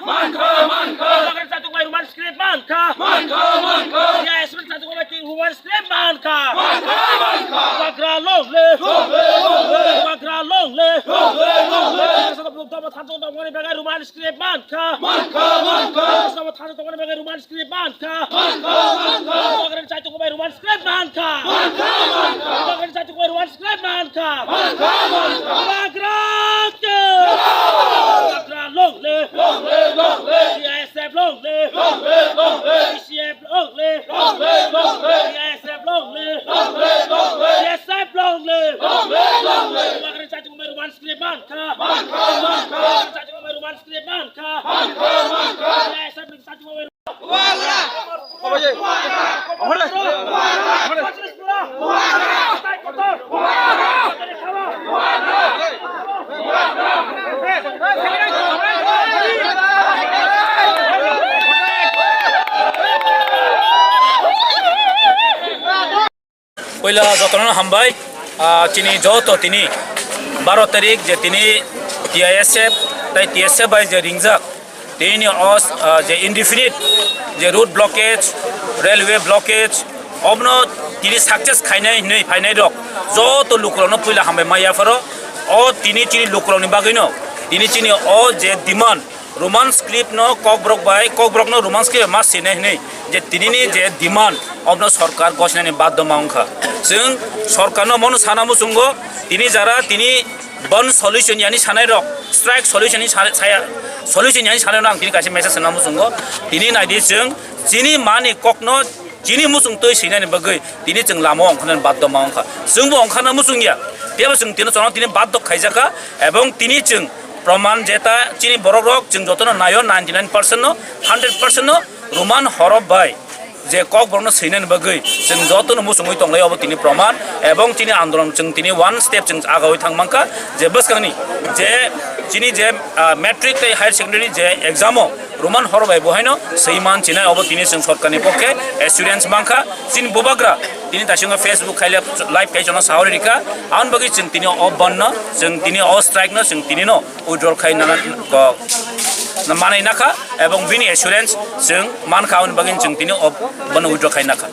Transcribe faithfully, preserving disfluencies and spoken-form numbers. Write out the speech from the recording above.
Mankha, mankha. Bubagrani chaichung bai Roman script mankha. Mankha, mankha. T I S F ni chaichung bai Roman script mankha. Mankha, mankha. Bubagra long live. Long live, long live. Bubagra long live. Long live, long live. Bubagrani chaichung bai Roman script mankha. Mankha, mankha. Bubagrani chaichung bai Roman script mankha. Mankha, mankha. Bubagrani chaichung bai Roman script mankha. Mankha, mankha. Bubagrani chaichung bai Roman script mankha. Mankha, mankha. Bubagra ke. Bubagra long live. Long live, long live. T I S F long live. Long live, long live. T C F long live. Long live, long live. T I S F long live. Long live, long live. T S F long live. Long live, long live. Bubagrani chaichung bai Roman script mankha. Mankha, mankha. Bubagrani chaichung bai Roman script mankha. Mankha, mankha. T I S F ni chaichung bai Puila jotono hambai, ah, chini joto tini baro tarik je tini T I S F tai T S F bai je ringjak tini os, ah, je indefinite je road blockage, railway blockage, obno tini success khainai hinwi phainai rok joto lukurokno puila hambai maya pharo. O tini chini lukurokni bagwino tini chini o je demand Roman script no Kokborok bai, Kokborok no Roman script ma sine hinwi je tinini je demand obno sorkar gosnani baddo ma wngkha. Chwng sorkar no mono sana muchungo, tini jara tini ban solution yani sanai rok, strike solution ni sa-, saya, solution yani sanai rok ang tini kaisa message sana muchungo. Tini naidi chwng chini mani kokno chini muchung twi swinani bagwi tini chwng lama ongkhanani baddo ma wngkha. Chwngbo ongkhana muchung ya. Tebo chwng tino chwngno tini baddo khaijakha ebong tini chwng proman jeta chini borok rok chwng jotono naio ninety nine percent no, hundred percent no Roman horof bai je Kokborok no swinani bagwi chwng jotono muchungwi tonglai obo tini proman ebong chini andolon chwng tini one step chwng agawi thang mankha je bwskangni je chini je, ah, matric tei higher secondary je exam o Roman hor bai bo haino swi man chinai obo tini chwng sorkarni pokhe assurance mankha. Chini bubagra tini taisongo Facebook khai live, live khai chwngno sawi rikha. Aboni bagwi chwng tini o bandh no, chwng tini o strike no, chwng tini no withdrawal khai nana ko manai nakha ebong bini assurance chwng mankha, aboni bagwi chwng tini o bandh no withdrawal khai nakha.